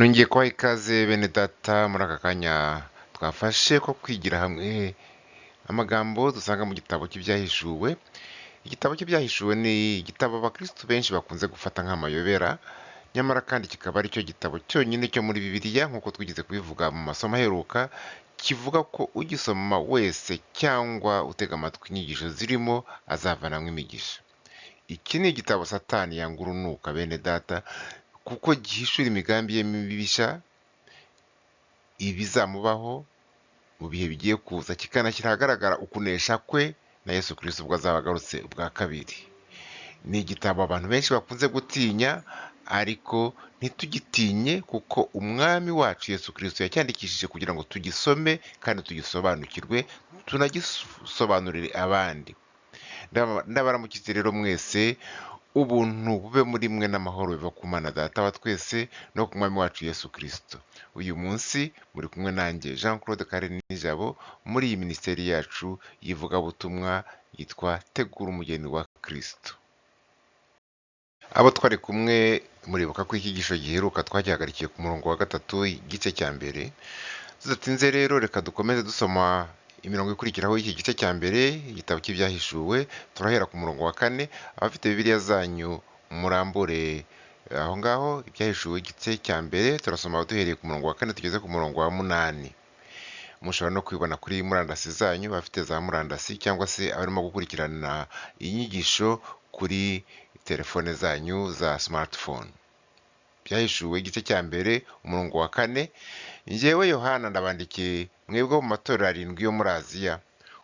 Nongeye kubaha ikaze bene data muri aka kanya twafashe ko kwigira hamwe amagambo dusanga mu gitabo cy'ibyahishuwe. Igitabo cy'ibyahishuwe ni igitabo abakristu benshi bakunze gufata nk'amayobera, nyamara kandi kikaba aricyo gitabo cyonyine cyo muri Bibiliya nk'uko twigeze kubivuga mu masomo aheruka, kivuga ko ugisoma wese cyangwa utega amatwi inyigisho zirimo azavanamo imigisha. Iki ni igitabo Satani yanga urunuka bene data, kuko gihishura imigambi ye mibisha, ibizamubaho mu bihe bigiye kuza, kikanashyira ahagaragara ukunesha kwe na Yesu Kristo ubwo azaba agarutse ubwa kabiri. Ni igitabo abantu benshi bakunze gutinya, ariko ntitugitinye kuko Umwami wacu Yesu Kristo yacyandikishije kugira ngo tugisome kandi tugisobanukirwe, tunagisobanurire abandi. Ndabaramukitse rero mwese, ubuntu bube muri mwe n'amahoro biva ku Mana Data wa twese no ku Mwami wacu Yesu Kristo. Uyu munsi muri kumwe nanjye Jean Claude Karinijabo muri iyi minisiteri yacu y'ivugabutumwa yitwa Tegura Umugeni wa Kristo. Abo twari kumwe muribuka ko icyigisho giheruka twagihagarikiye ku murongo wa 3 igice cya mbere. Tudatinze rero reka dukomeze dusoma imirongo ikurikiraho y'iki gice cya mbere, igitabo cy'ibyahishuwe. Turahera ku murongo wa 4. Abafite Bibiliya zanyu murambure aho ngaho, ibyahishuwe igice cya mbere, turasoma duhereye ku murongo wa 4 tugeze ku murongo wa 8. Mushobora no kwibona kuri murandasi zanyu, abafite za murandasi cyangwa se abarimo gukurikirana inyigisho kuri telefone zanyu za smartphone. Byahishuwe igice cya mbere umurongo wa 4. Njyewe Yohana ndabandikiye mwebwe mu matorero 7 yo muri Aziya,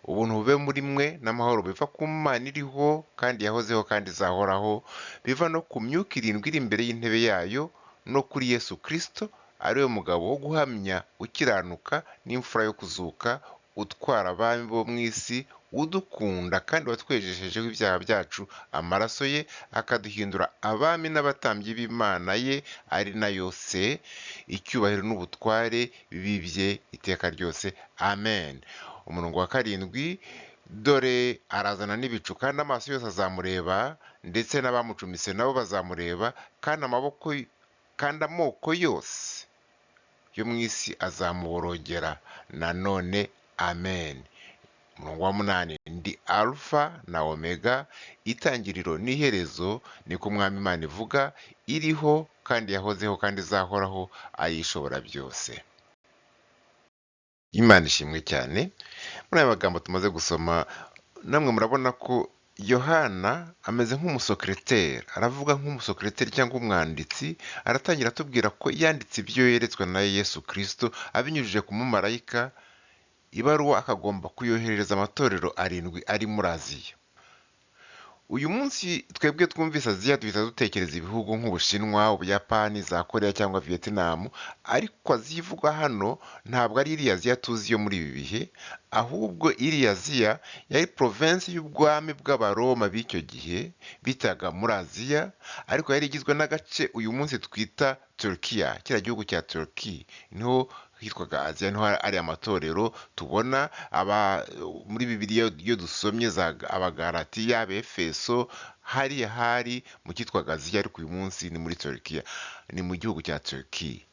ubuntu bube muri mwe n'amahoro biva ku Mana iriho kandi yahozeho kandi izahoraho, biva no ku myuka 7 iri imbere y'intebe yayo, no kuri Yesu Kristo ariwe mugabo wo guhamya ukiranuka n'imfura yo kuzuka, utwara abami bo mu isi, udukunda kandi watwejeshejeho ibyaha byacu amaraso ye, akaduhindura abami n'abatambyi b'Imana ye ari nayo se, icyubahiro n'ubutware bibye iteka ryose. Amen. Umurongo wa 7, dore arazana n'ibicu kandi amaso yose azamureba, ndetse n'abamucumise nabo bazamureba, kandi amoko yose yo mu isi azamuborogera. Nanone amen. Umurongo wa 8, ndi Alfa na Omega, itangiriro n'iherezo, niko Umwami Imana ivuga, iriho kandi yahozeho kandi izahoraho, ayishobora byose. Imana ishimwe cyane. Muri aya magambo tumaze gusoma, namwe murabona ko Yohana ameze nk'umusokereteri, aravuga nk'umusokereteri cyangwa umwanditsi. Aratangira atubwira ko yanditse ibyo yeretswe na Yesu Kristo abinyujije ku mumarayika, ibaruwa akagomba kuyoherereza amatorero 7 ari muri Aziya. Uyu munsi twebwe twumvise Aziya duhita dutekereza ibihugu nk'Ubushinwa, Ubuyapani, za Korea cyangwa Vietnam, ariko Aziya ivugwa hano ntabwo ari iriya Aziya tuzi yo muri ibi bihe, ahubwo iriya Aziya yari provinsi y'ubwami bw'Abaroma b'icyo gihe bitaga muri Aziya, ariko yari igizwe n'agace uyu munsi twita Turkiya, kiriya gihugu cya Turkey niho hitwaga Aziya, niho ari amatorero tubona aba muri Bibiliya iyo dusomye za Abagalatiya, Abefeso, hariya hari mu cyitwaga Aziya, ariko uyu munsi ni muri Turkiya, ni mu gihugu cya Turkey.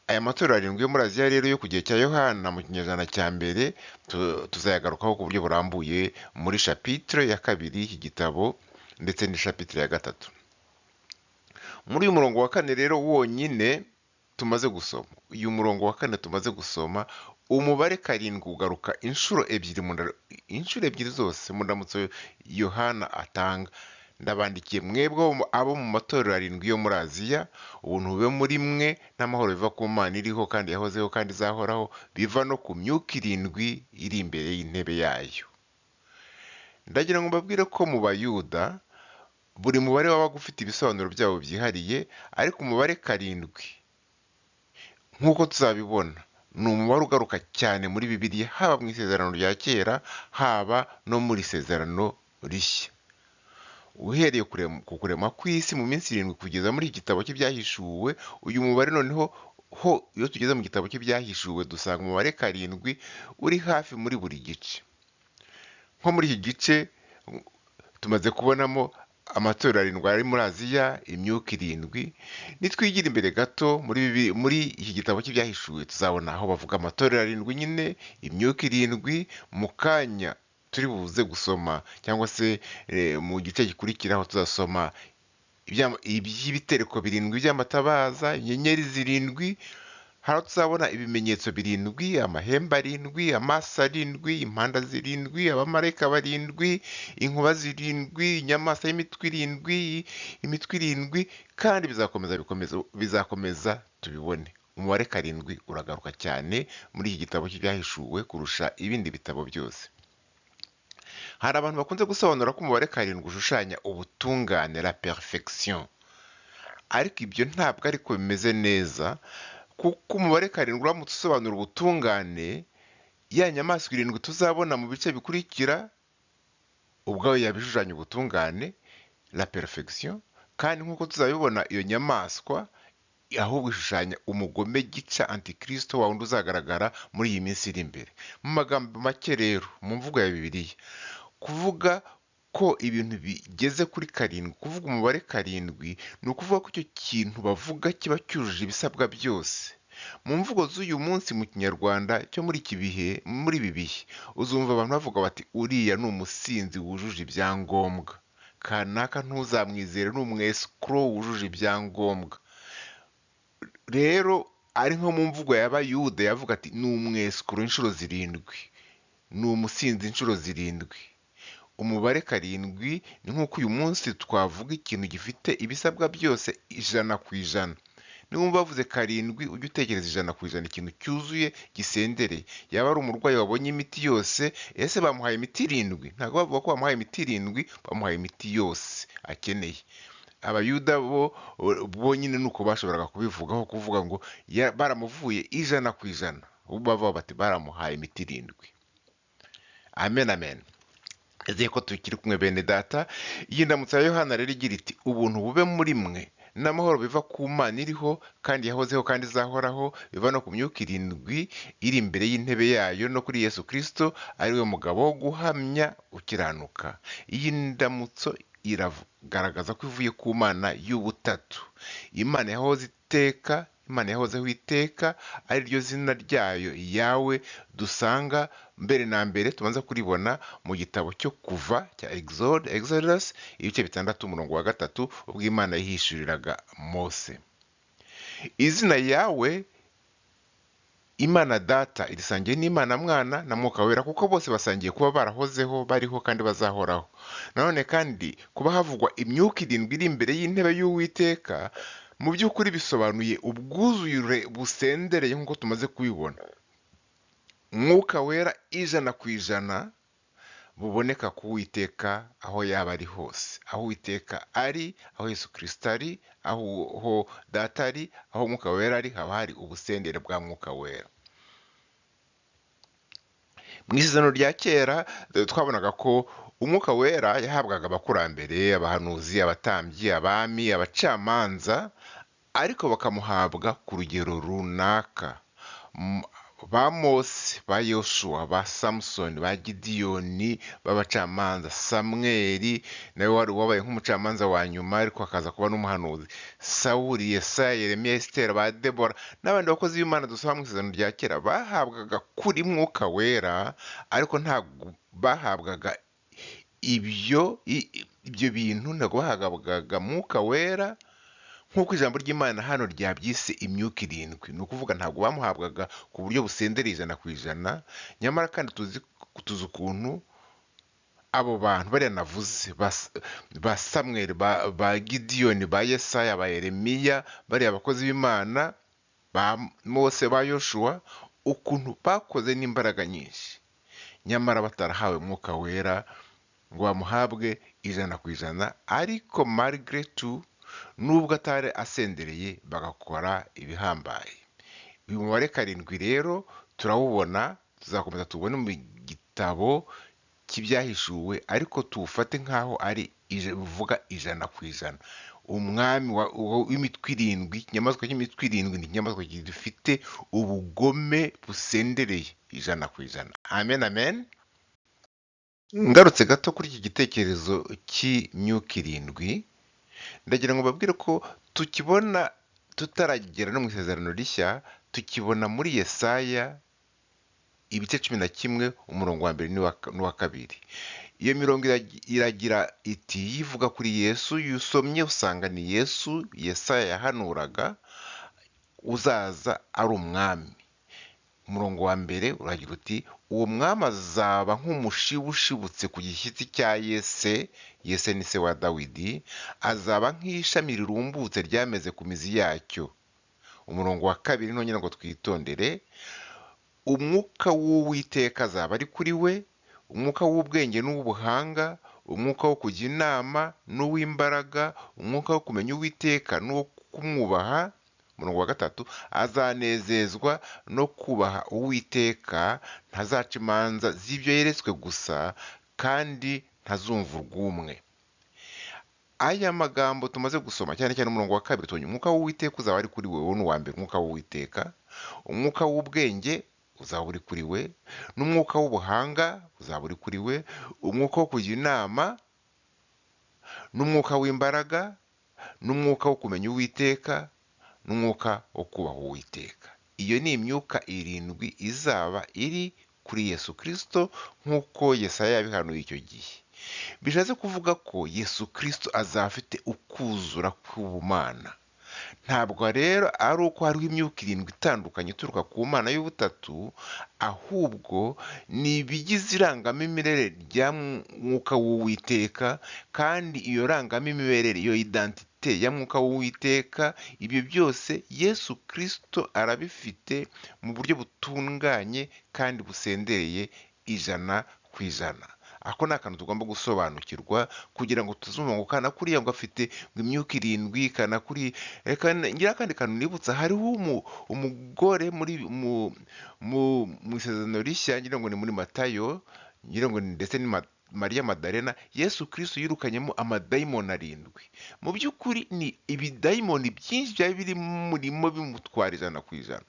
Aya matorero 7 yo muri Aziya rero yo ku gihe cya Yohana mu kinyejana cya mbere, tuzayagarukaho ku buryo burambuye muri chapitre ya 2 y'iki gitabo ndetse ni chapitre ya 3. Muri uyu murongo wa 4 rero wonyine tumaze gusoma, uyu murongo wa 4 tumaze gusoma, umubare 7 ugaruka inshuro ebyiri inshuro ebyiri zose mu ndamutso Yohana atanga. Ndabandikiye mwebwe abo mu matorero 7 yo muri Aziya, ubuntu bube muri mwe n'amahoro biva ku Mana iriho kandi yahozeho kandi izahoraho, biva no ku myuka 7 iri imbere y'intebe yayo. Ndagira ngo mbabwire ko mu Bayuda buri mubare wabaga ufite ibisobanuro byabo byihariye, ariko umubare 7 nk'uko tuzabibona ni umubare ugaruka cyane muri Bibiliya, haba mu isezerano rya kera, haba no muri isezerano rishya. Uhereye ku kurema kw'isi mu minsi 7 kugeza muri iki gitabo cy'ibyahishuwe, uyu mubare noneho ho iyo tugeze mu gitabo cy'ibyahishuwe dusanga umubare 7 uri hafi muri buri gice. Nko muri iki gice tumaze kubonamo Amatorero arindwi ari muri Aziya, imyuka irindwi. Nitwigira imbere gato muri iki gitabo cy'Ibyahishuwe, tuzabona aho bavuga amatorero arindwi nyine, imyuka irindwi. Mu kanya turi buze gusoma, cyangwa se mu gice gikurikiraho tuzasoma iby'ibitereko birindwi by'amatabaza, inyenyeri zirindwi. Hari aho tuzabona ibimenyetso birindwi, amahembe arindwi, amaso arindwi, impanda zirindwi, abamarayika barindwi, inkuba zirindwi, inyamaswa y'imitwe irindwi, imitwe irindwi, kandi bizakomeza bikomeza, bizakomeza tubibone. Umubare karindwi uragaruka cyane muri iki gitabo cy'Ibyahishuwe kurusha ibindi bitabo byose. Hari abantu bakunze gusobanura ko umubare karindwi ushushanya ubutungane, la perfection. Ariko ibyo ntabwo ariko bimeze neza, kuko umubare karindwi uramutse usobanura ubutungane, ya nyamaswa irindwi tuzabona mu bice bikurikira ubwayo yabishushanya ubutungane, la perfection, kandi nk'uko tuzabibona iyo nyamaswa ahubwo ishushanya umugome gica antikristo wa wundi uzagaragara muri iyi minsi iri imbere. Mu magambo make rero, mu mvugo ya Bibiliya, kuvuga ko ibintu bigeze kuri karindwi, kuvuga umubare karindwi, ni ukuvuga ko icyo kintu bavuga kiba cyujuje ibisabwa byose. Mu mvugo z'uyu munsi mu Kinyarwanda cyo muri iki bihe, muri ibi bihe, uzumva abantu bavuga bati uriya ni umusinzi wujuje ibyangombwa, kanaka ntuzamwizere ni umwesikoro wujuje ibyangombwa. Rero ari nko mu mvugo y'Abayuda yavuga ati ni umwesikoro inshuro zirindwi, ni umusinzi inshuro zirindwi. Umubare karindwi ni nk'uko uyu munsi twavuga ikintu gifite ibisabwa byose 100%. Niba bavuze karindwi ujye utekereza 100%, ikintu cyuzuye gisendereye. Yaba ari umurwayi wabonye imiti yose, ese bamuhaye imiti irindwi? Ntabwo bavuga ko bamuhaye imiti irindwi, bamuhaye imiti yose akeneye. Abayuda bo bonyine nuko bashoboraga kubivugaho, kuvuga ngo baramuvuye 100%. Ubu bavuga bati baramuhaye imiti irindwi. Amen, amen. Nizeye ko tukiri kumwe bene data. Iyi ndamutso ya Yohana rero igira iti ubuntu bube muri mwe n'amahoro biva ku Mana iriho kandi yahozeho kandi izahoraho, biva no ku myuka irindwi iri imbere y'intebe yayo no kuri Yesu Kristo ari we mugabo wo guhamya ukiranuka. Iyi ndamutso iragaragaza ko ivuye ku Mana y'ubutatu. Imana yahoze iteka, Imana yahozeho iteka, ari ryo zina ryayo yawe dusanga mbere na mbere tubanza kuribona mu gitabo cyo Kuva cya Exode, Exodus, ibice 6 umurongo wa 3, ubwo Imana yihishuriraga Mose. Izina yawe Imana Data irisangiye n'Imana Mwana na Mwuka Wera, kuko bose basangiye kuba barahozeho, bariho kandi bazahoraho. Nanone kandi kuba havugwa imyuka irindwi iri imbere y'intebe y'Uwiteka, mu by'ukuri bisobanuye ubwuzure busendereye nk'uko tumaze kubibona. Mwuka Wera 100% buboneka ku Uwiteka aho yaba ari hose, aho Uwiteka ari, aho Yesu Kristo ari, aho Data ari, aho Mwuka Wera ari, haba hari ubusendere bwa Mwuka Wera. Mu Isezerano rya kera twabonaga ko Umwuka Wera yahabwaga abakurambere, abahanuzi, abatambyi, abami, abacamanza, ariko bakamuhabwa ku rugero runaka. Ba Mose, ba Yosuwa, ba Samusoni, ba Gidiyoni, b'abacamanza, Samweli nawe wari wabaye nk'umucamanza wa nyuma ariko akaza kuba n'umuhanuzi, Sawuli, Yesaya, Yeremiya, Esiteri, ba Debora n'abandi bakozi b'Imana dusoma mu Isezerano rya kera bahabwaga kuri Mwuka Wera, ariko ntabwo bahabwaga ibyo bintu, ntabwo bahabwaga Mwuka Wera nk'uko ijambo ry'Imana hano ryabyise imyuka irindwi. Ni ukuvuga ntabwo bamuhabwaga ku buryo busendereye 100%. Nyamara kandi tuzi ukuntu abo bantu bariya navuze, ba Samweli, ba Gidiyoni, ba Yesaya, ba Yeremiya, bariya bakozi b'Imana, ba Mose, ba Yoshuwa, ukuntu bakoze n'imbaraga nyinshi, nyamara batarahawe Mwuka Wera ngo bamuhabwe 100%, ariko malgré tout nubwo atari asendereye bagakora ibihambaye. Uyu mubare karindwi rero turawubona, tuzakomeza tubone mu gitabo cy'Ibyahishuwe, ariko tuwufate nk'aho ari bivuga 100%. Umwami w'imitwe irindwi, ikinyamaswa cy'imitwe irindwi ni ikinyamaswa gifite ubugome busendereye 100%. Amen, amen. Ngarutse gato kuri iki gitekerezo cy'imyuka irindwi, ndagira ngo mbabwire ko tukibona tutaragera no mu isezerano rishya, tukibona muri Yesaya ibice 11 umurongo wa mbere n'uwa kabiri. Iyo mirongo iragira iti, yivuga kuri Yesu, iyo usomye usanga ni Yesu Yesaya yahanuraga uzaza ari umwami. Umurongo wa mbere uragira uti, uwo mwami azaba nk'umushibu ushibutse ku gishyitsi cya Yese, Yese ni se wa Dawidi, azaba nk'ishami rirumbutse ryameze ku mizi yacyo. Umurongo wa kabiri ntongera ngo twitondere, umwuka w'Uwiteka azaba ari kuri we, umwuka w'ubwenge n'uw'ubuhanga, umwuka wo kujya inama n'uw'imbaraga, umwuka wo kumenya Uwiteka n'uwo kumwubaha. Umurongo wa gatatu, azanezezwa no kubaha Uwiteka, ntazaca imanza z'ibyo yeretswe gusa, kandi ntazumva urw'umwe. Aya magambo tumaze gusoma, cyane cyane umurongo wa kabiri, tubonye umwuka w'Uwiteka uzaba ari kuri we, uwo ni uwa mbere, umwuka w'Uwiteka, umwuka w'ubwenge uzaba uri kuri we, n'umwuka w'ubuhanga uzaba uri kuri we, umwuka wo kujya inama, n'umwuka w'imbaraga, n'umwuka wo kumenya Uwiteka, n'umwuka wo kubaha Uwiteka. Iyo ni imyuka irindwi izaba iri kuri Yesu Kristo nk'uko Yesaya yabihanuye icyo gihe. Bishatse kuvuga ko Yesu Kristo azaba afite ukuzura k'ubumana. Ntabwo rero ari uko hariho imyuka irindwi itandukanye ituruka ku Mana y'ubutatu, ahubwo ni ibigize irangamimerere rya mwuka w'Uwiteka, kandi iyo rangamimerere, iyo identite ya mwuka w'Uwiteka, ibyo byose Yesu Kristo arabifite mu buryo butunganye kandi busendereye 100%. Ako ni akantu tugomba gusobanukirwa kugira ngo tuzumva ngo kana kuriya ngo afite imyuka irindwi, kana kuri. Reka ngira akandi kantu nibutsa, hariho umugore muri mu isezerano rishya, ngira ngo ni muri Matayo, ngira ngo ndetse ni Mariya Madalena, Yesu Kristo yirukanyemo amadayimoni 7. Mu by'ukuri ni ibidayimoni byinshi byari biri murimo bimutwara 100%.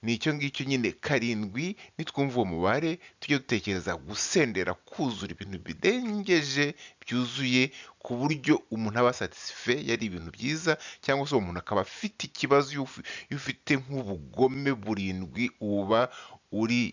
Ni icyo ngicyo nyine 7, nitwumva uwo mubare tujye dutekereza gusendera, kuzura ibintu bidengeje byuzuye, ku buryo umuntu aba satisfait, yari ibintu byiza, cyangwa se uwo muntu akaba afite ikibazo. Iyo ufite nk'ubugome burindwi uba uri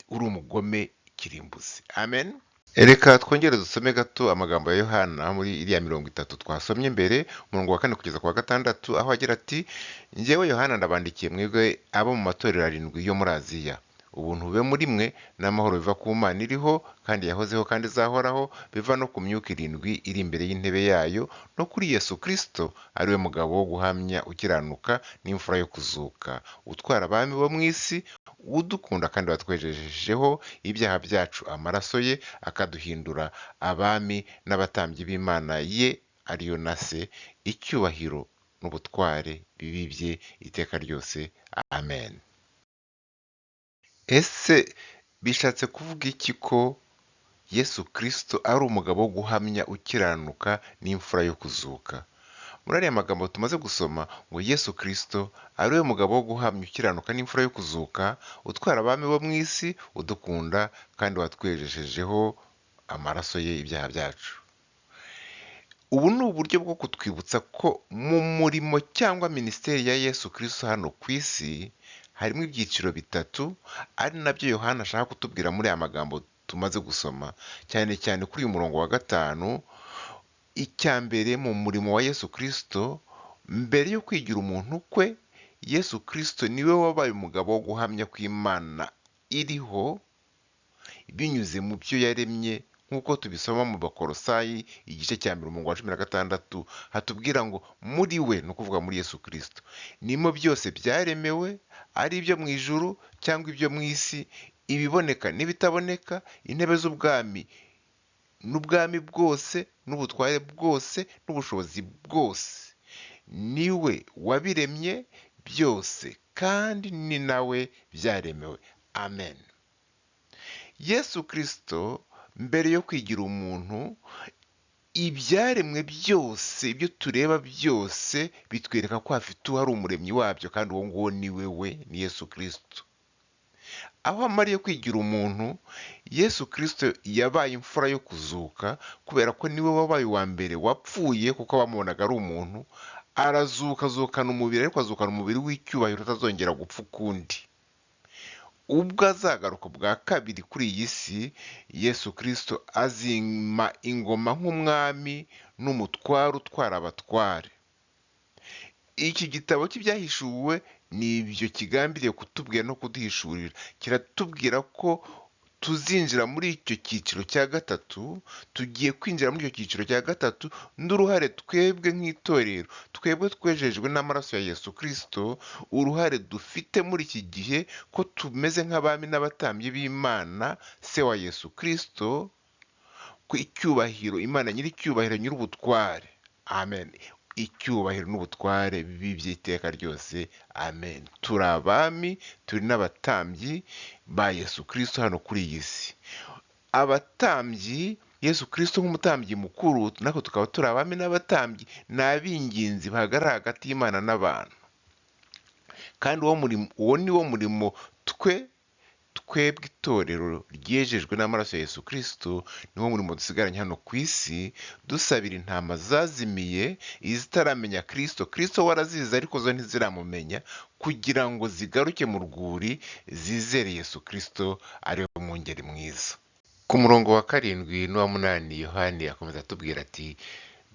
umugome kirimbuzi. Amen. Reka twongere dusome gato amagambo ya Yohana muri iriya 30 twasomye mbere, umurongo wa 4 kugeza ku wa 6, aho agira ati, njyewe Yohana ndabandikiye mwebwe abo mu matorero 7 yo muri Aziya. Ubuntu bube muri mwe n'amahoro biva ku Mana iriho kandi yahozeho kandi izahoraho, biva no ku myuka 7 iri imbere y'intebe yayo, no kuri Yesu Kristo ari we mugabo wo guhamya ukiranuka n'imfura yo kuzuka, utwara abami bo mu isi, udukunda kandi watwejejeho ibyaha byacu amaraso ye, akaduhindura abami n'abatambyi b'Imana ye ariyo na se, icyubahiro n'ubutware bibi bye iteka ryose. Amen. Ese bishatse kuvuga iki ko Yesu Kristo ari umugabo wo guhamya ukiranuka n'imfura yo kuzuka? Muri ariya magambo tumaze gusoma ngo Yesu Kristo ari we mugabo wo guhamya ukiranuka n'imfura yo kuzuka, utwara abami bo mu isi, udukunda kandi watwejeshejeho amaraso ye ibyaha byacu. Ubu ni uburyo bwo kutwibutsa ko mu murimo cyangwa minisiteri ya Yesu Kristo hano ku isi harimo ibyiciro bitatu, ari nabyo Yohana ashaka kutubwira muri aya magambo tumaze gusoma, cyane cyane kuri uyu murongo wa 5. Icya mbere, mu murimo wa Yesu Kristo, mbere yo kwigira umuntu kwe, Yesu Kristo niwe wabaye umugabo wo guhamya kw'Imana iriho binyuze mu byo yaremye, nk'uko tubisoma mu Bakolosayi igice cya 1 umurongo wa 16, hatubwira ngo muri we, ni ukuvuga muri Yesu Kristo, nimo byose byaremewe, ari ibyo mu ijuru cyangwa ibyo mu isi, ibiboneka n'ibitaboneka, intebe z'ubwami n'ubwami bwose n'ubutware bwose n'ubushobozi bwose. Niwe wabiremye byose kandi ni nawe byaremewe. Amen. Yesu Kristo mbere yo kwigira umuntu, ibyaremwe byose, ibyo tureba byose bitwereka ko hafite uwari umuremyi wabyo, kandi uwo nguwo ni we, ni Yesu Kristo. Aho amariye kwigira umuntu, Yesu Kristo yabaye imfura yo kuzuka, kubera ko niwe wabaye uwa mbere wapfuye kuko bamubonaga ari umuntu, arazuka azukana umubiri, ariko azukana umubiri w'icyubahiro utazongera gupfa ukundi. Ubwo azagaruka bwa kabiri kuri iyi si, Yesu Kristo azima ingoma nk'umwami n'umutware utwara abatware. Iki gitabo cy'ibyahishuwe ni ibyo kigambiriye kutubwira no kuduhishurira. Kiratubwira ko tuzinjira muri icyo cyiciro cya gatatu, tugiye kwinjira muri icyo cyiciro cya gatatu n'uruhare twebwe nk'itorero, twebwe twejejwe n'amaraso ya Yesu Kristo, uruhare dufite muri iki gihe ko tumeze nk'abami n'abatambyi b'Imana, se wa Yesu Kristo, ku icyubahiro, Imana nyir'icyubahiro, nyir'ubutware. Amen. Icyubahiro n'ubutware bibi by'iteka ryose. Amen. Turi abami, turi n'abatambyi ba Yesu Kristo hano kuri iyi si. Abatambyi, Yesu Kristo nk'umutambyi mukuru, natwe tukaba turi abami n'abatambyi, ni ab'ingenzi bahagarara hagati y'Imana n'abantu. Kandi uwo ni wo murimo twebwe itorero ryejejwe n'amaraso ya Yesu Kristo, niwo murimo dusigaranye hano ku isi, dusabira intama zazimiye, izitaramenya Kristo. Kristo we arazizi ariko zo ntiziramumenya, kugira ngo zigaruke mu rwuri zizere Yesu Kristo ari we mwungeri mwiza. Ku murongo wa 7 n'uwa 8, Yohani akomeza atubwira ati: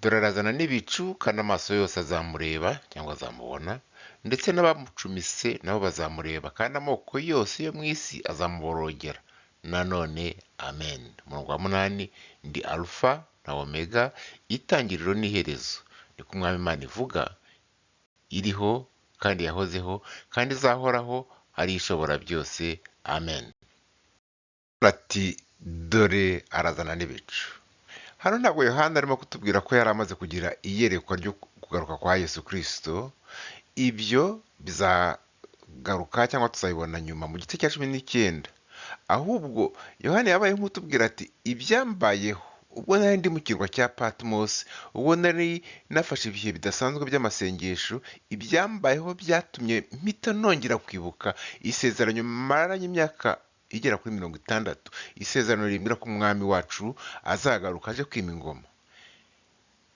dore arazana n'ibicu, kandi amaso yose azamureba cyangwa azamubona, ndetse n'abamucumise nabo bazamureba, kandi amoko yose yo mu isi azamuborogera. Nanone amen. Umurongo wa 8, ndi Alfa na Omega, itangiriro n'iherezo. Niko Umwami Imana ivuga, iriho kandi yahozeho kandi izahoraho, ari ishobora byose. Amen. Ati dore arazana n'ibicu. Hano ntabwo Yohana arimo kutubwira ko yari amaze kugira iyerekwa ryo kugaruka kwa Yesu Kristo. Ibyo bizagaruka cyangwa tuzabibona nyuma mu gice cya 19. Ahubwo Yohana yabaye nk'utubwira ati ibyambayeho ubwo nari ndi mu kirwa cya Patmos, ubwo nari nafashe ibihe bidasanzwe by'amasengesho, ibyambayeho byatumye mpita nongera kwibuka isezerano maranye imyaka igera kuri 60, isezerano rimbwira ko umwami wacu azagaruka aje kwima ingoma.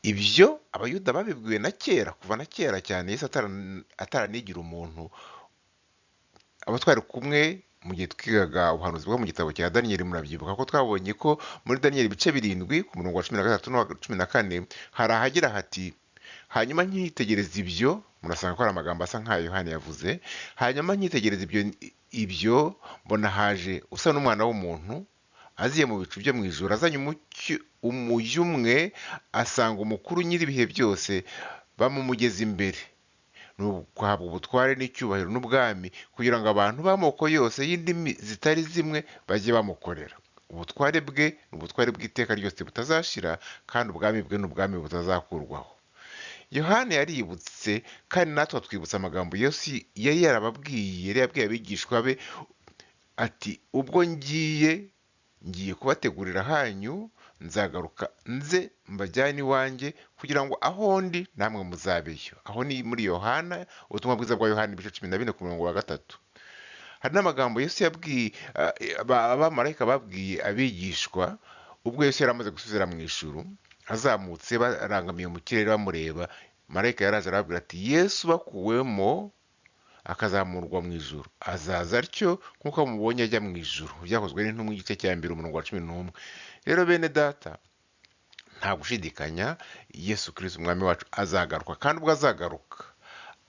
Ibyo abayuda babibwiwe na kera, kuva na kera cyane Yesu ataranigira umuntu. Abo twari kumwe mu gihe twigaga ubuhanuzi bwo mu gitabo cya Daniyeli, murabyibuka ko twabonye ko muri Daniyeli ibice 7 ku murongo wa 13 n'uwa 14 hari ahagira hati: hanyuma nkitegereza ibyo, murasanga ko ari amagambo asa nk'ayo Yohana yavuze, hanyuma nkitegereza ibyo mbona haje usa n'umwana w'umuntu, aziye mu bicu byo mu ijuru, azanye umujyi umwe, asanga umukuru nyir'ibihe byose, bamumugeza imbere. Ni uguhabwa ubutware n'icyubahiro n'ubwami, kugira ngo abantu b'amoko yose y'indimi zitari zimwe bajye bamukorera. Ubutware bwe ni ubutware bw'iteka ryose butazashira, kandi ubwami bwe ni ubwami butazakurwaho. Yohana yaributse, kandi natwe twibutsa amagambo Yesu yari yarababwiye, yari yabwiye abigishwa be ati ubwo ngiye kubategurira hanyu, nzagaruka nze mbajyane iwanjye, kugira ngo aho ndi namwe muzabeyo. Aho ni muri Yohana, ubutumwa bwiza bwa Yohana ibice 14 ku murongo wa 3. Hari n'amagambo Yesu yabwiye abamarayika babwiye abigishwa ubwo Yesu yari amaze gusubira mu ijuru, azamutse barangamiye mu kirere bamureba, marayika yaraje arababwira ati Yesu bakuwemo akazamurwa mu ijuru, azaza atyo nk'uko mubonye ajya mu ijuru. Byakozwe n'intumwa igice cya 2 umurongo wa 11. Rero bene data, nta gushidikanya Yesu Kristo umwami wacu azagaruka, kandi ubwo azagaruka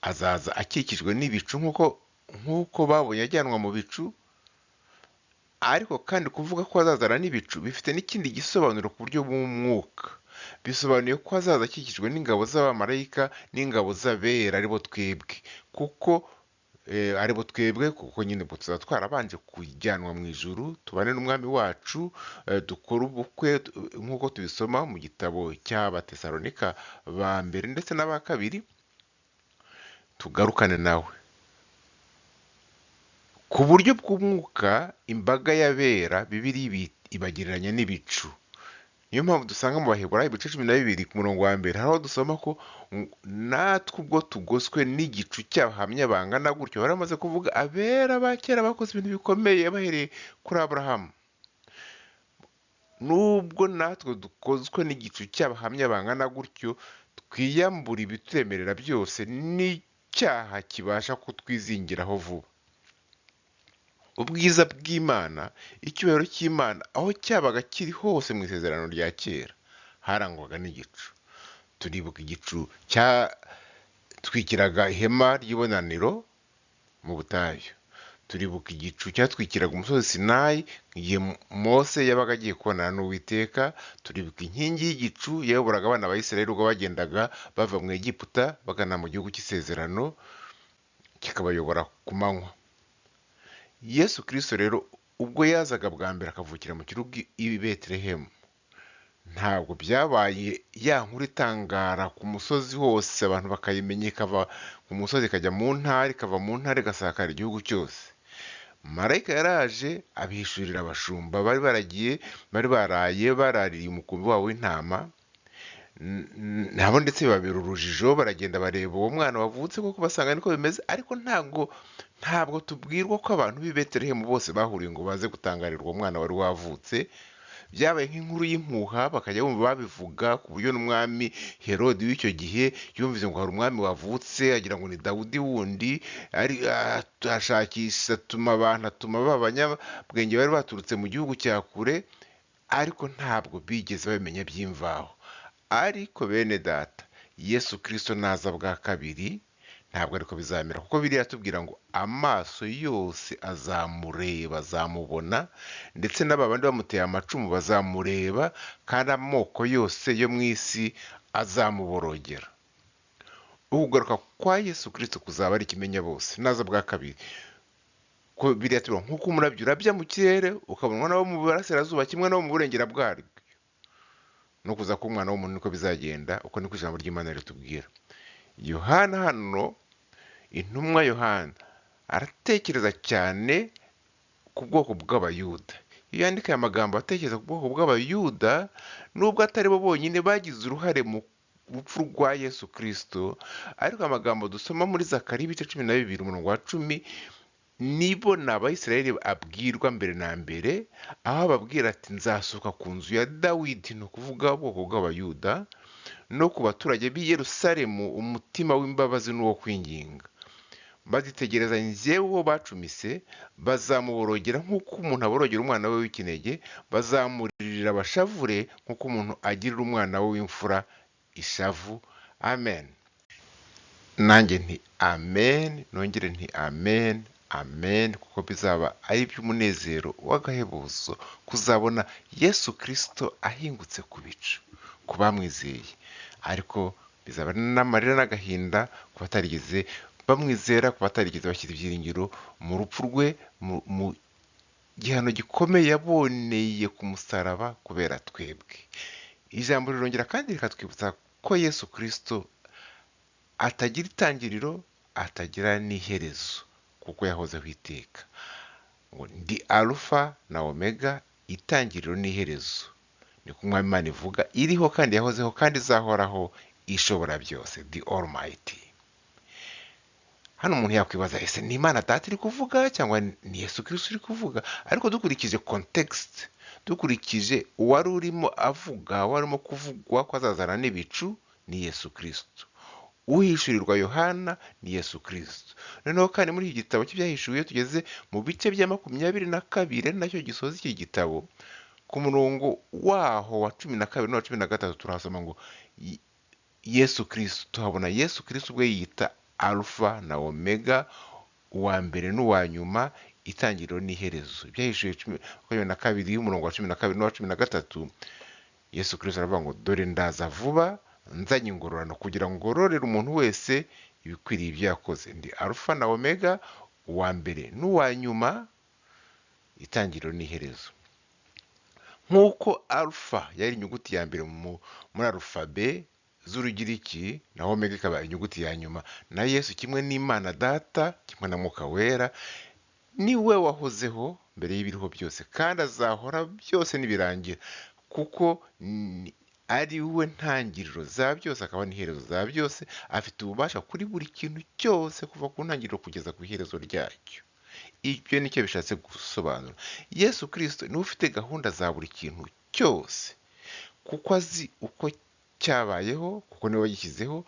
azaza akikijwe n'ibicu nk'uko babonye ajyanwa mu bicu. Ariko kandi kuvuga ko azazana n'ibicu bifite n'ikindi gisobanuro ku buryo bw'umwuka. Bisobanuye ko azaza akikijwe n'ingabo z'abamarayika n'ingabo z'abera, aribo twebwe, kuko aribo twebwe, kuko nyine ubwo tuzaba twarabanje kujyanwa mu ijuru, tubane n'umwami wacu, dukore ubukwe nk'uko tubisoma mu gitabo cy'Abatesalonika ba mbere ndetse n'aba kabiri, tugarukane nawe. Ku buryo bw'umwuka, imbaga y'abera Bibiliya ibagereranya n'ibicu. Niyo mpamvu dusanga mu Baheburayo ibice 12 ku murongo wa 1, hari aho dusoma ko natwe ubwo tugoswe n'igicu cy'abahamya bangana gutyo, bari bamaze kuvuga abera ba kera bakoze ibintu bikomeye bahereye kuri Aburahamu. Nubwo natwe dukozwe n'igicu cy'abahamya bangana gutyo, twiyambura ibituremerera byose n'icyaha kibasha kutwizingiraho vuba. Ubwiza bw'Imana, icyubahiro cy'Imana, aho cyabaga kiri hose mu isezerano rya kera, harangwaga n'igicu. Turibuka igicu cyatwikiraga ihema ry'ibonaniro mu butayu. Turibuka igicu cyatwikiraga umusozi Sinayi igihe Mose yabaga agiye kubonana n'Uwiteka. Turibuka inkingi y'igicu yayoboraga abana ba Isirayeli ubwo bagendaga bava mu Egiputa bagana mu gihugu cy'isezerano, kikabayobora ku manywa. Yesu Kristo rero ubwo yazaga bwa mbere akavukira mu kirugu i Betelehemu, ntabwo byabaye ya nkuru itangara ku musozi hose, abantu bakayimenya, ikava ku musozi ikajya mu ntara, ikava mu ntara igasakara igihugu cyose. Marayika yaraje abihishurira abashumba bari baragiye, bari baraye baraririye umukumbi wabo w'intama, nabo ndetse bibabera urujijo, baragenda bareba uwo mwana wavutse koko basanga niko bimeze. Ariko ntabwo tubwirwa ko abantu b'i Betelehemu bose bahuriye ngo baze gutangarirwa uwo mwana wari wavutse. Byabaye nk'inkuru y'impuha, bakajya bumva babivuga, ku buryo n'umwami Herodi w'icyo gihe yumvise ngo hari umwami wavutse, agira ngo ni Dawudi wundi, ashakisha, atuma abantu, atuma ba banyabwenge bari baturutse mu gihugu cya kure, ariko ntabwo bigeze babimenya by'imvaho. Ariko bene data, Yesu Kristo naza bwa kabiri ntabwo ariko bizamera, kuko biriya tubwira ngo amaso yose azamureba, azamubona, ndetse n'aba bandi bamuteye amacumu bazamureba, kandi amoko yose yo mu isi azamuborogera. Ukugaruka kwa Yesu Kristo kuzaba ari ikimenya bose naza bwa kabiri. Ko biriya tubwira nk'uko umurabyo urabya mu kirere ukabonwa n'abo mu burasirazuba kimwe n'abo mu burengera bwaryo, no kuza k'umwana w'umuntu niko bizagenda. Uko niko ijambo ry'Imana ritubwira. Yohana hano, intumwa Yohana aratekereza cyane ku bwoko bw'Abayuda. Iyo yandika aya magambo atekereza ku bwoko bw'Abayuda, nubwo atari bo bonyine bagize uruhare mu rupfu rwa Yesu Kristo, ariko amagambo dusoma muri Zakariya ibice 12 umurongo wa 10, nibo ni Abayisiraheli abwirwa mbere na mbere, aho ababwira ati nzasuka ku nzu ya Dawidi, ni ukuvuga ubwoko bw'Abayuda, no ku baturage b'i Yerusalemu umutima w'imbabazi n'uwo kwinginga. Bazitegereza njyewe uwo bacumise, bazamuborogera nk'uko umuntu aborogera umwana we w'ikinege, bazamuririra abashavure nk'uko umuntu agirira umwana we w'imfura ishavu. Amen. Nanjye nti amen, nongere nti amen, amen, kuko bizaba ari iby'umunezero w'agahebuzo kuzabona Yesu Kristo ahingutse ku bicu ku bamwizeye, ariko bizaba n'amarira n'agahinda ku batarigeze bamwizera, ku batarigeze bashyira ibyiringiro mu rupfu rwe, mu gihano gikomeye yaboneye ku musaraba kubera twebwe. Ijambo rirongera kandi rikatwibutsa ko Yesu Kristo atagira itangiriro, atagira n'iherezo, kuko yahozeho iteka. Ngo ndi Alufa na Omega, itangiriro n'iherezo. Niko Umwami Imana ivuga, iriho kandi yahozeho kandi izahoraho, ishobora byose, the Almighty. Hano umuntu yakwibaza, ese ni Imana Data iri kuvuga cyangwa ni Yesu Kristo uri kuvuga? Ariko dukurikije context, dukurikije uwari urimo avuga, uwari urimo kuvugwa ko azazana n'ibicu, ni Yesu Kristo. Uhishurirwa Yohana ni Yesu Kristo. Noneho kandi muri iki gitabo cy'ibyahishuwe, iyo tugeze mu bice bya 22, ari nacyo gisoza iki gitabo, ku murongo waho wa 12 n'uwa 13 turahasoma ngo Yesu Kristo, tuhabona Yesu Kristo ubwe yiyita Alpha na Omega, uwa mbere n'uwa nyuma, itangiriro n'iherezo. Ibyahishuwe 22 umurongo wa 12 n'uwa 13, Yesu Kristo aravuga ngo dore ndaza vuba, nzanye ingororano kugira ngo ngororere umuntu wese ibikwiriye ibyo yakoze. Ndi Alpha na Omega, uwa mbere n'uwa nyuma, itangiriro n'iherezo. Nk'uko Alpha yari inyuguti ya mbere muri alufabe z'Urugiriki, na Omega ikaba inyuguti ya nyuma, na Yesu kimwe n'Imana Data, kimwe na Mwuka Wera, niwe wahozeho mbere y'ibiriho byose, kandi azahora byose nibirangira. Kuko ari we ntangiriro za byose akaba n'iherezo za byose, afite ububasha kuri buri kintu cyose kuva ku ntangiriro kugeza ku iherezo ryacyo. Ibyo nicyo bishatse gusobanura. Yesu Kristo niwe ufite gahunda za buri kintu cyose, kuko azi uko cyabayeho, kuko niwe wagishyizeho,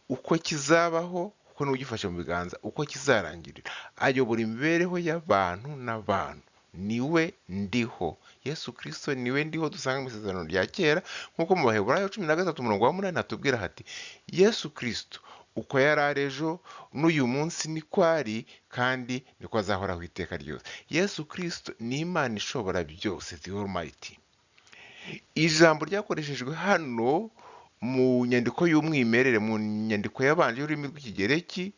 uko kizabaho, kuko niwe ugifashe mu biganza, uko kizarangirira. Ayobora imibereho y'abantu n'abantu. Niwe ndiho. Yesu Kristo niwe ndiho dusanga mu isezerano rya kera, nk'uko mu Baheburayo 13 umurongo wa 8 hatubwira hati Yesu Kristo uko yari ari ejo n'uyu munsi niko ari, kandi niko azahoraho iteka ryose. Yesu Kristo ni Imana ishobora byose, the Almighty. Ijambo ryakoreshejwe hano mu nyandiko y'umwimerere, mu nyandiko yabanje y'ururimi rw'Ikigereki,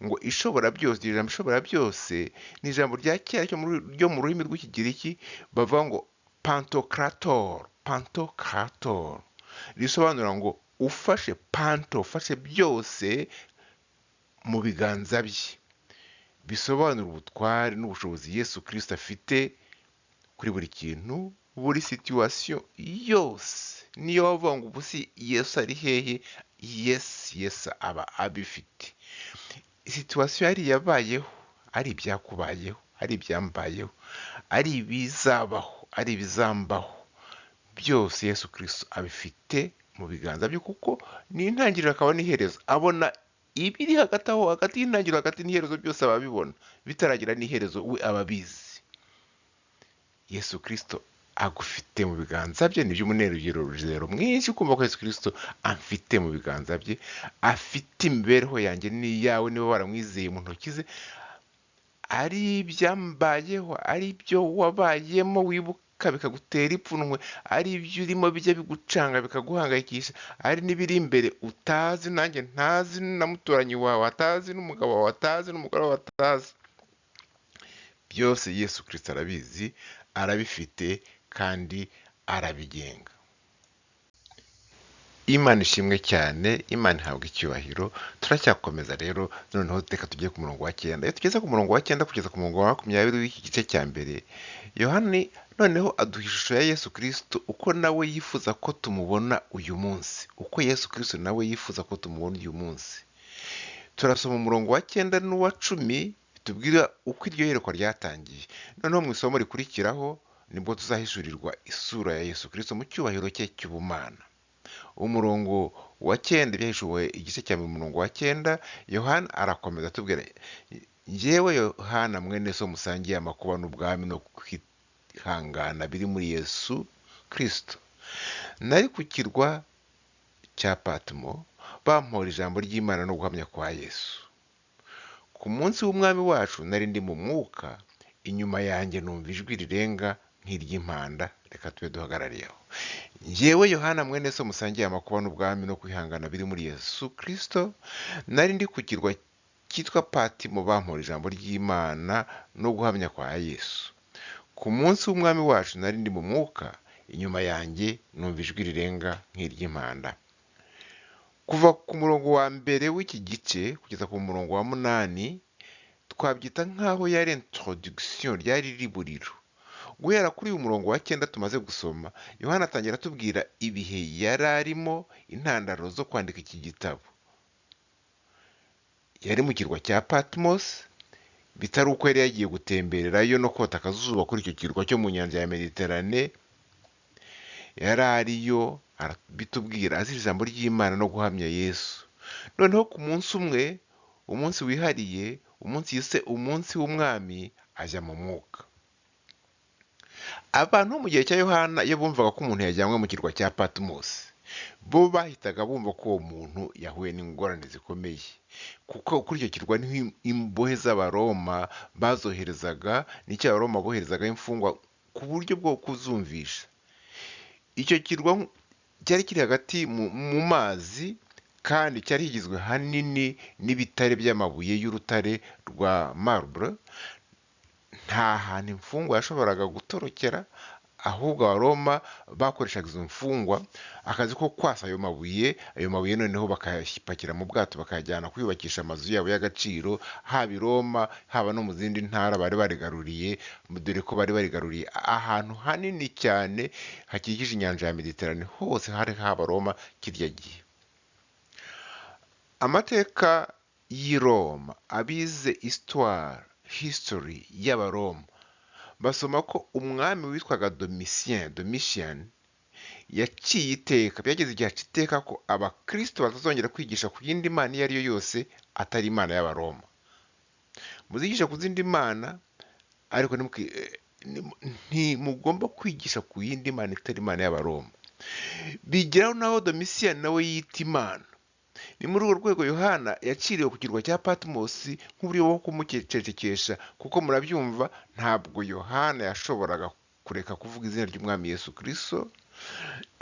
ngo ishobora byose. Iri jambo ishobora byose ni ijambo rya kera ryo mu rurimi rw'Ikigiriki bavuga ngo pantokrator, pantokrator, risobanura ngo ufashe panto, ufashe byose mu biganza bye. Bisobanura ubutware n'ubushobozi Yesu Kristo afite kuri buri kintu, buri situation yose. Niyo wavuga ngo ubu si Yesu ari hehe, Yesu aba abifite. Situation yari yabayeho, ari ibyakubayeho, ari ibyambayeho, ari ibizabaho, ari ibizambaho, byose Yesu Kristo abifite mu biganza bye, kuko ni intangiriro akaba n'iherezo. Abona ibiri hagati aho, hagati y'intangiriro, hagati n'iherezo, byose ababibona bitaragira n'iherezo, we aba abizi. Yesu Kristo agufite mu biganza bye. Ni iby'umunezero mwinshi kumva ko Yesu Kristo amfite mu biganza bye, afite imibereho yanjye n'iyawe niba waramwizeye mu ntoki ze. Ari ibyambayeho, ari ibyo wabayemo wibuka bikagutera ipfunwe, ari ibyo urimo bijya bigucanga bikaguhangayikisha, ari n'ibiri imbere utazi, nanjye ntazi, na muturanyi wawe atazi, n'umugabo wawe atazi, n'umugore wawe atazi, byose Yesu Kristo arabizi, arabifite kandi arabigenga. Imana ishimwe cyane, Imana ihabwa icyubahiro. Turacyakomeza rero, noneho reka tujye ku murongo wa 9. Iyo tugeze ku murongo wa 9 kugeza ku murongo wa 20 w'iki gice cya mbere, Yohani noneho aduha ishusho ya Yesu Kristo uko nawe yifuza ko tumubona uyu munsi, uko Yesu Kristo nawe yifuza ko tumubona uyu munsi. Turasoma umurongo wa 9 n'uwa 10 bitubwira uko iryo yerekwa ryatangiye. Noneho mu isomo rikurikiraho nibwo tuzahishurirwa isura ya Yesu Kristo mu cyubahiro cye cy'ubumana. Umurongo wa 9, ibyahishuwe igice cya mbere, umurongo wa 9, Yohana arakomeza atubwira: njyewe Yohana mwene so musangiye amakuba n'ubwami no kwihangana biri muri Yesu Kristo, nari ku kirwa cya Patmo bampora ijambo ry'Imana no guhamya kwa Yesu. Ku munsi w'umwami wacu nari ndi mu mwuka, inyuma yanjye numva ijwi rirenga nk'iry'impanda. Reka tube duhagarariye aho. Njyewe Yohana mwene so musangiye amakuba n'ubwami no kwihangana biri muri Yesu Kristo, nari ndi ku kirwa cyitwa Patimo bampora ijambo ry'Imana no guhamya kwa Yesu. Ku munsi w'umwami wacu nari ndi mu mwuka, inyuma yanjye numva ijwi rirenga nk'iry'impanda. Kuva ku murongo wa mbere w'iki gice kugeza ku murongo wa 8, twabyita nk'aho yari introduction, ryari riburiro. Guhera kuri uyu murongo wa 9 tumaze gusoma, Yohana atangira atubwira ibihe yari arimo, intandaro zo kwandika iki gitabo. Yari mu kirwa cya Patmos, bitari uko yari yagiye gutembererayo no kota akazuba kuri icyo kirwa cyo mu nyanja ya Mediterane. Yari ariyo, arabitubwira, azi ijambo ry'Imana no guhamya Yesu. Noneho ku munsi umwe, umunsi wihariye, umunsi yise umunsi w'umwami, ajya mu mwuka. Abantu bo mu gihe cya Yohana iyo bumvaga ko umuntu yajyanywe mu kirwa cya Patmos, bo bahitaga bumva ko uwo muntu yahuye n'ingorane zikomeye, kuko kuri icyo kirwa niho imbohe z'Abaroma bazoherezaga, nicyo Abaroma boherezaga imfungwa ku buryo bwo kuzumvisha. Icyo kirwa cyari kiri hagati mu mazi, kandi cyari kigizwe hanini n'ibitare by'amabuye y'urutare rwa marble. Nta hantu imfungwa yashoboraga gutorokera, Ahubwo Abaroma bakoreshaga izo mfungwa akazi ko kwasa ayo mabuye. Ayo mabuye noneho bakayapakira mu bwato, bakayajyana kuyubakisha amazu yabo y'agaciro, haba i Roma, haba no mu zindi ntara bari barigaruriye, dore ko bari barigaruriye ahantu hanini cyane hakikije inyanja ya Mediterane, hose hari haba Roma kirya gihe. Amateka y'i Roma, abize histoire, history y'Abaroma, basoma ko umwami witwaga Domitien, Domitian, yaciye iteka, byageze igihe aca iteka ko abakristo batazongera kwigisha ku yindi mana iyo ari yo yose atari imana y'Abaroma. Muzigisha ku zindi mana, ariko ntimugomba kwigisha ku yindi mana itari imana y'Abaroma. Bigeraho naho Domitian nawe yita imana. Ni muri urwo rwego Yohana yaciriwe ku kirwa cya Patmos nk'uburyo bwo kumucecekesha, kuko murabyumva ntabwo Yohana yashoboraga kureka kuvuga izina ry'Umwami Yesu Kristo.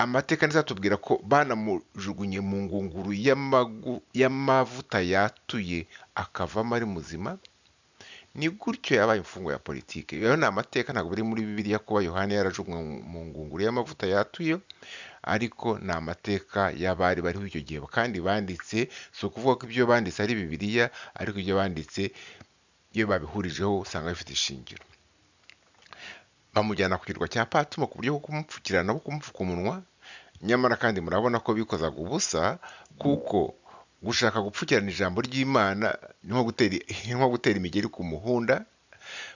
Amateka ndetse atubwira ko banamujugunye mu ngunguru y'amavuta yatuye akavamo ari muzima. Ni gutyo yabaye imfungwa ya politike. Rero ni amateka, ntabwo biri muri Bibiliya kuba Yohana yarajugunywe mu ngunguru y'amavuta yatuye, ariko ni amateka y'abari bariho icyo gihe kandi banditse. Si ukuvuga ko ibyo banditse ari Bibiliya, ariko ibyo banditse iyo babihurijeho usanga bifite ishingiro. Bamujyana ku kirwa cya Patmo ku buryo bwo kumupfukirana no kumupfuka umunwa. Nyamara kandi murabona ko bikozaga ubusa, kuko gushaka gupfukirana ijambo ry'Imana ni nko gutera imigeri ku muhunda,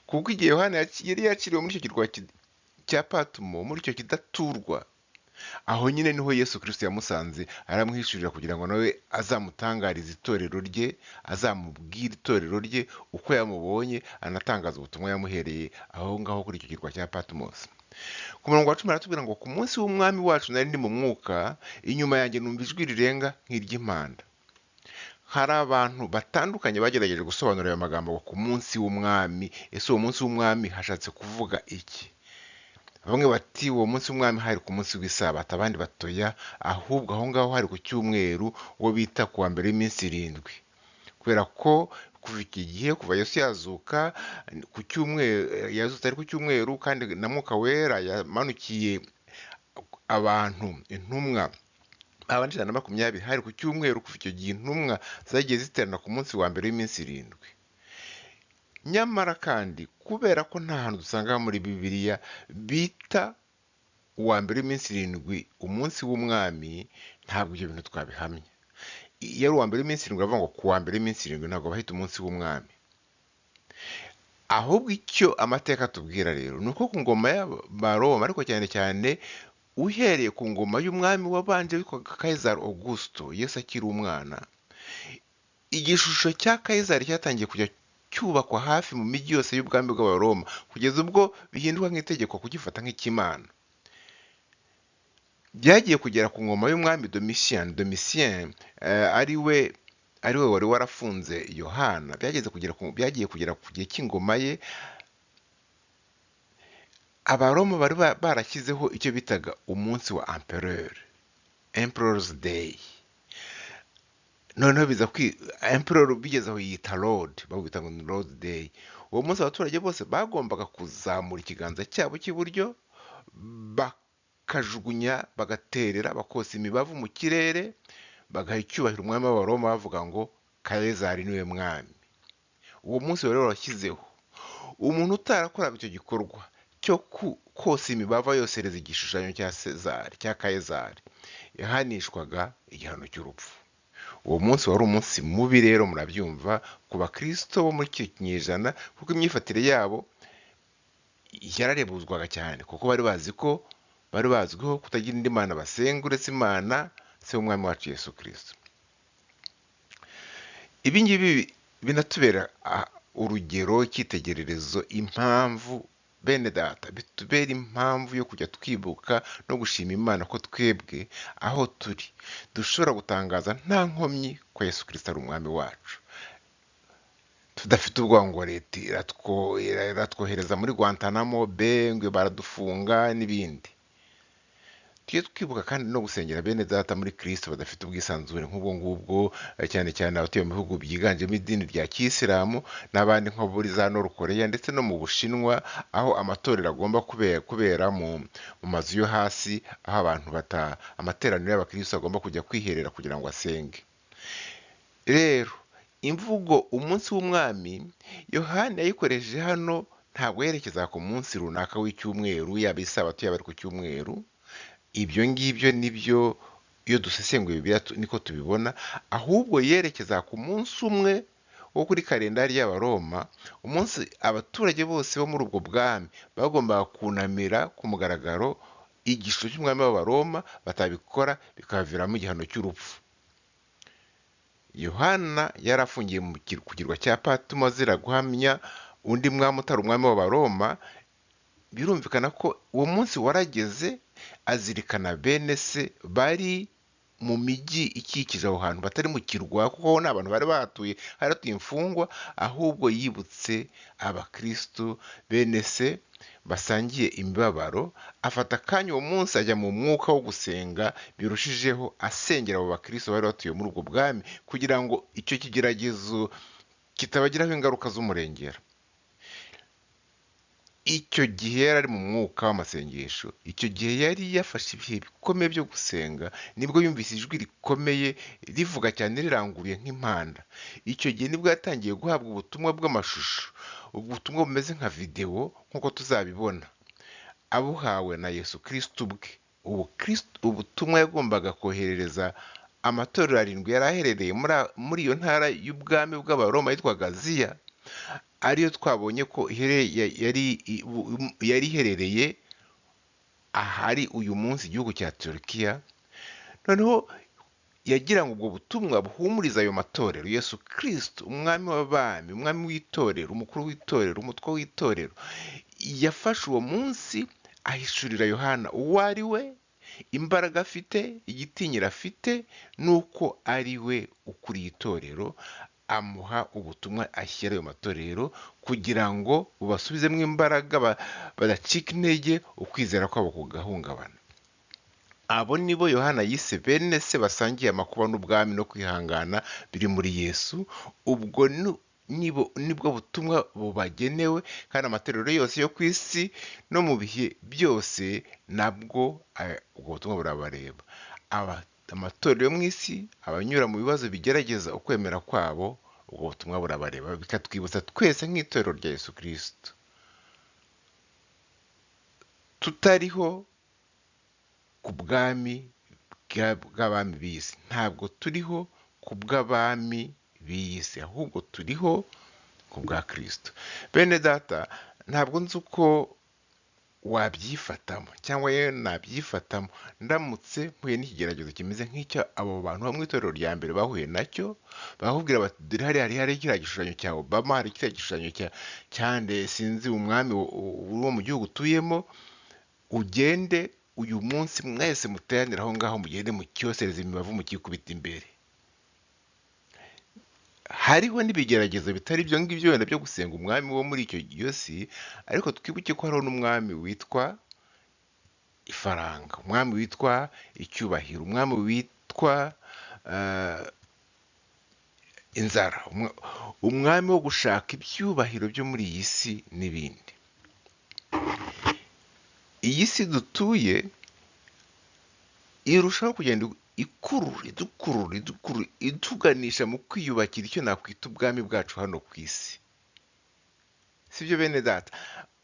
kuko igihe Yohana yari yakiriwe muri icyo kirwa cya Patmo, muri icyo kidaturwa, aho nyine niho Yesu Kristo yamusanze, aramwihishurira kugira ngo nawe azamutangarize itorero rye, azamubwire itorero rye uko yamubonye, anatangaza ubutumwa yamuhereye aho ngaho kuri icyo kirwa cya Patmos. Ku murongo wa 10 aratubwira ngo ku munsi w'Umwami wacu nari ndi mu mwuka, inyuma yanjye numva ijwi rirenga nk'iry'impanda. Hari abantu batandukanye bagerageje gusobanura ayo magambo ngo ku munsi w'Umwami. Ese uwo munsi w'Umwami hashatse kuvuga iki? Bamwe bati uwo munsi w'Umwami hari ku munsi w'isabato, abandi batoya ahubwo aho ngaho hari ku cyumweru, uwo bita kuwa mbere w'iminsi 7, kubera ko kuva iki gihe, kuva Yesu yazuka ku cyumweru, yazutse ari ku cyumweru, kandi na Mwuka Wera yamanukiye abantu intumwa abandi 120 hari ku cyumweru. Kuva icyo gihe intumwa zagiye ziterana ku munsi wa mbere w'iminsi 7. Nyamara kandi kubera ko nta hantu dusanga muri Bibiliya bita uwa mbere w'iminsi 7 umunsi w'Umwami, ntabwo ibyo bintu twabihamya. Iyo ari uwa mbere w'iminsi 7 bavuga ngo ku wa mbere w'iminsi 7, ntabwo bahita umunsi w'Umwami. Ahubwo icyo amateka atubwira rero ni uko ku ngoma y'Abaroma, ariko cyane cyane uhereye ku ngoma y'umwami wabanje witwaga Kaisari Augusto, Yesu akiri umwana, igishusho cya Kaisari cyatangiye kujya cyubakwa hafi mu mijyi yose y'ubwami bw'Abaroma, kugeza ubwo bihinduka nk'itegeko kugifata nk'ikimana. Byagiye kugera ku ngoma y'umwami Domitian, Domitien ariwe wari warafunze Yohana. Byagiye kugera ku gihe cy'ingoma ye, Abaroma bari barashyizeho icyo bitaga umunsi wa empereur, Emperor's Day. Noneho biza emperor bigeze aho yita Lord, bawita ngo ni Lord Day. Uwo munsi abaturage bose bagombaga kuzamura ikiganza cyabo cy'iburyo, bakajugunya, bagaterera, bakosa imibavu mu kirere, bagaha icyubahiro umwami w'Abaroma, bavuga ngo Kaisari niwe mwami. Uwo munsi rero warashyizeho umuntu utarakoraga icyo gikorwa cyo kosa imibavu yosereza igishushanyo cya Sezari, cya Kaisari, yahanishwaga igihano cy'urupfu. Uwo munsi wari umunsi mubi rero, murabyumva, ku bakristo bo muri icyo kinyejana, kuko imyifatire yabo yararebuzwaga cyane, kuko bari bazi ko bari bazwiho kutagira indi mana basenga uretse Imana se w'Umwami wacu Yesu Kristo. Ibi ngibi binatubera urugero, icyitegererezo, impamvu bene data bitubera impamvu yo kujya twibuka no gushima Imana ko twebwe aho turi dushobora gutangaza nta nkomyi ko Yesu Kristo ari umwami wacu, tudafite ubwoba ngo leta iratwohereza muri Guantanamo Bay, ngo baradufunga n'ibindi. Tujye twibuka kandi no gusengera bene data muri Kristo badafite ubwisanzure nk'ubwo ngubwo, cyane cyane abatuye mu bihugu byiganjemo idini rya kisilamu n'abandi nko muri za Nord Korea ndetse no mu Bushinwa, aho amatorero agomba kubera mu mazu yo hasi, aho abantu bata amateraniro y'abakristo agomba kujya kwiherera kugira ngo asenge. Rero imvugo umunsi w'umwami Yohani yayikoresheje hano ntabwo yerekeza ku munsi runaka w'icyumweru, yaba isabato yaba ari ku cyumweru. Ibyo ngibyo nibyo iyo dusesenguye Bibiliya niko tubibona, ahubwo yerekeza ku munsi umwe wo kuri kalendari y'Abaroma, umunsi abaturage bose bo muri ubwo bwami bagombaga kunamira ku mugaragaro igishusho cy'umwami w'Abaroma, batabikora bikabaviramo igihano cy'urupfu. Yohana yari afungiye ku kirwa cya Patimo azira guhamya undi mwami utari umwami w'Abaroma. Birumvikana ko uwo munsi warageze, azirikana bene se bari mu mijyi ikikije aho hantu, batari mu kirwa, kuko nta bantu bari bahatuye, hari hatuye imfungwa, ahubwo yibutse abakristo bene se basangiye imibabaro, afata akanya uwo munsi ajya mu mwuka wo gusenga birushijeho, asengera abo bakristo bari batuye muri ubwo bwami, kugira ngo icyo kigeragezo kitabagiraho ingaruka z'umurengera. Icyo gihe yari ari mu mwuka w'amasengesho, icyo gihe yari yafashe ibihe bikomeye byo gusenga, nibwo yumvise ijwi rikomeye rivuga cyane riranguruye nk'impanda. Icyo gihe nibwo yatangiye guhabwa ubutumwa bw'amashusho, ubutumwa bumeze nka videwo nk'uko tuzabibona, abuhawe na Yesu Kristo ubwe. Ubutumwa yagombaga koherereza amatorero arindwi yari aherereye muri iyo ntara y'ubwami bw'Abaroma yitwaga Aziya, ariyo twabonye ko yari iherereye ahari uyu munsi igihugu cya Turukiya. Noneho yagira ngo ubwo butumwa buhumurize ayo matorero. Yesu Kristo, umwami w'abami, umwami w'itorero, umukuru w'itorero, umutwe w'itorero, yafashe uwo munsi ahishurira Yohana uwo ari we, imbaraga afite, igitinyiro afite, n'uko ari we ukuriye itorero. Amuha ubutumwa ashyira ayo matorero kugira ngo bubasubizemo imbaraga, badacika intege, ukwizera kwabo kugahungabana. Abo nibo Yohana yise bene se basangiye amakuba n'ubwami no kwihangana biri muri Yesu. Ubwo nibwo butumwa bubagenewe, kandi amatorero yose yo ku isi no mu bihe byose nabwo ubwo butumwa burabareba. Amatorero yo mu isi, abanyura mu bibazo bigerageza ukwemera kwabo, ubwo butumwa burabareba, bikatwibutsa twese nk'itorero rya Yesu Kristo tutariho ku bwami bw'abami b'iyi si. Ntabwo turiho ku bw'abami b'iyi si, ahubwo turiho ku bwa Kristo. Bene data, ntabwo nzi uko wabyifatamo cyangwa yewe nabyifatamo ndamutse mpuye n'ikigeragezo kimeze nk'icyo abo bantu bo mu itorero rya mbere bahuye nacyo, bakubwira bati dore hariya hari kiriya gishushanyo cya Obama, hari kiriya gishushanyo cyande sinzi umwami wo mu gihugu utuyemo, ugende uyu munsi mwese muteranire aho ngaho, mugende mucyosereze imibavu mukikubita imbere. Hariho n'ibigeragezo bitari ibyo ngibyo wenda byo gusenga umwami wo muri icyo gihe, ariko twibuke ko hariho n'umwami witwa ifaranga, umwami witwa icyubahiro, umwami witwa inzara, umwami wo gushaka ibyubahiro byo muri iyi si n'ibindi. Iyi si dutuye irushaho kugenda ikurura, idukurura, idukurura, ituganisha mu kwiyubakira icyo nakwita ubwami bwacu hano ku isi. Sibyo bene data?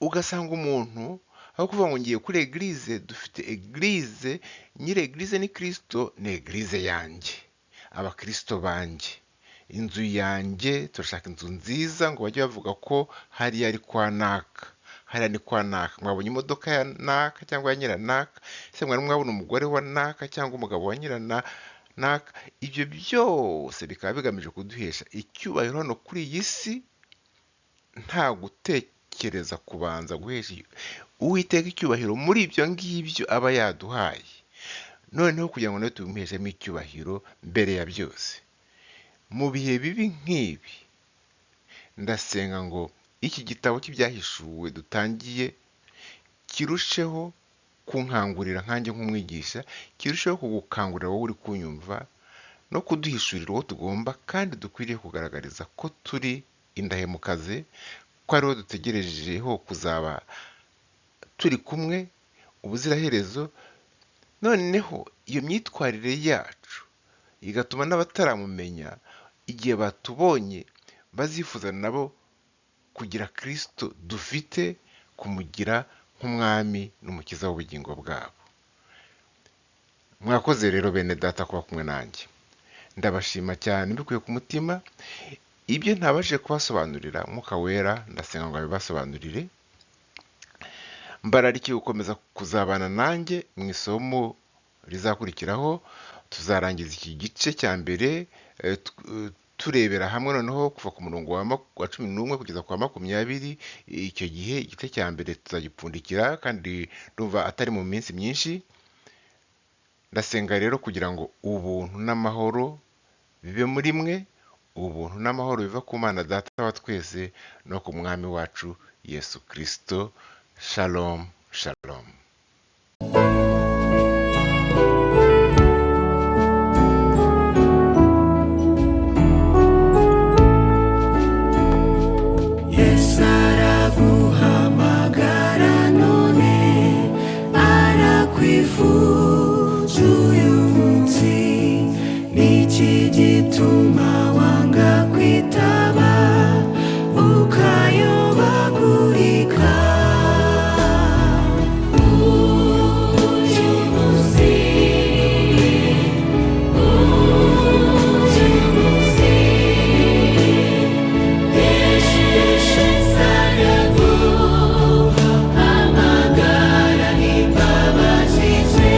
Ugasanga umuntu aho kuvuga ngo ngiye kuri eglise, dufite eglise, nyiri eglise ni Kristo, ni eglise yanjye, abakristo banjye, inzu yanjye, turashaka inzu nziza ngo bajye bavuga ko hariya ari kwa naka, hariya ni kwa naka, mwabonye imodoka ya naka cyangwa ya nyiranaka, se mwari mwabona umugore wa naka cyangwa umugabo wa nyiranaka. Ibyo byose bikaba bigamije kuduhesha icyubahiro hano kuri iyi si, nta gutekereza kubanza guhesha Uwiteka icyubahiro muri ibyo ngibyo aba yaduhaye, noneho kugira ngo nawe tumuheshemo icyubahiro mbere ya byose. Mu bihe bibi nk'ibi, ndasenga ngo iki gitabo cy'ibyahishuwe dutangiye kirusheho kunkangurira nkanjye nk'umwigisha, kirusheho kugukangurira wowe uri kunyumva, no kuduhishurira uwo tugomba kandi dukwiriye kugaragariza ko turi indahemuka ze, ko ariho dutegerejeho kuzaba turi kumwe ubuziraherezo. Noneho iyo myitwarire yacu igatuma n'abataramumenya igihe batubonye bazifuza nabo kugira Kristo dufite, kumugira nk'umwami n'umukiza w'ubugingo bwabo. Mwakoze rero bene data kuba kumwe nanjye, ndabashima cyane mbikuye ku mutima. Ibyo ntabashije kubasobanurira Mwuka Wera ndasenga ngo abibasobanurire. Mbararikiye gukomeza kuzabana nanjye mu isomo rizakurikiraho. Tuzarangiza iki gice cya mbere turebera hamwe noneho kuva ku murongo wa 11 kugeza ku wa 20. Icyo gihe igice cya mbere tuzagipfundikira, kandi ndumva atari mu minsi myinshi. Ndasenga rero kugira ngo ubuntu n'amahoro bibe muri mwe, ubuntu n'amahoro biva ku Mana Data wa twese no ku Mwami wacu Yesu Kristo. Shalom, shalom. Yesu araguhamagara none, arakwifuza uyu munsi. Niki gituma wanga kwitaba, ukayobagurika? Uyu munsi, uyu munsi, Yesu araguhamagara n'imbabazi ze.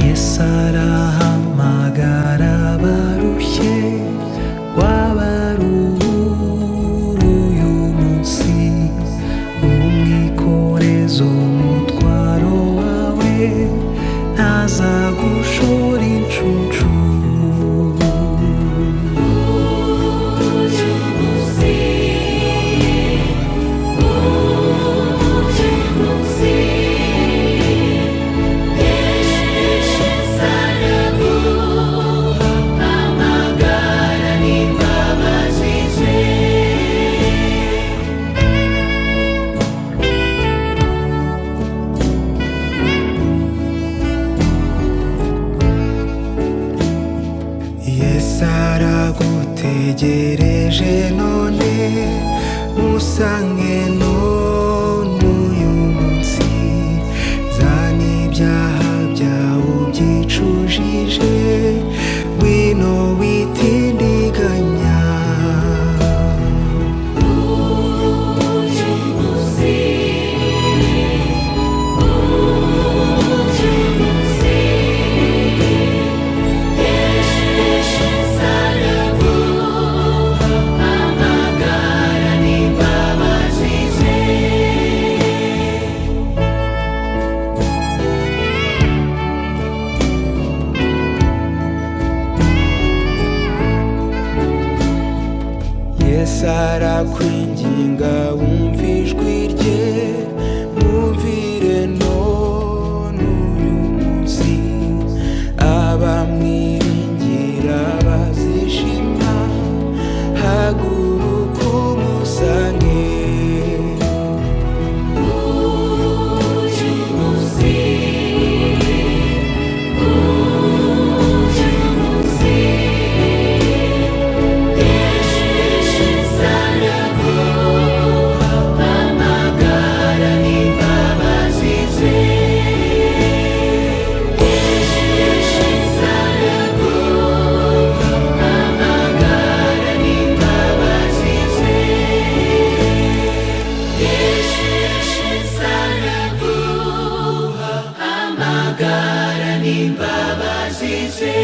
Yesu arahamagara abarushye, wabaruhura uyu munsi. Umwikoreze umutwaro wawe, ntazagushora incucu. Uyu munsi, uyu munsi, Yesu araguhamagara n'imbabazi ze. Yesu aragutegereje none, musange none uyu munsi. Zana ibyaha byawe ubyicujije, ngwino witindiganya. Uyu munsi, uyu munsi, Yesu araguhamagara n'imbabazi ze. Yesu arakwinginga wumva ijwi rye, mwumvire none uyu munsi. Abamwiringira bazishima, haguruka umusange. Uyu munsi, uyu munsi, Yesu araguhamagara n'imbabazi ze. Yesu araguhamagara n'imbabazi ze. Yesu araguhamagara n'imbabazi ze.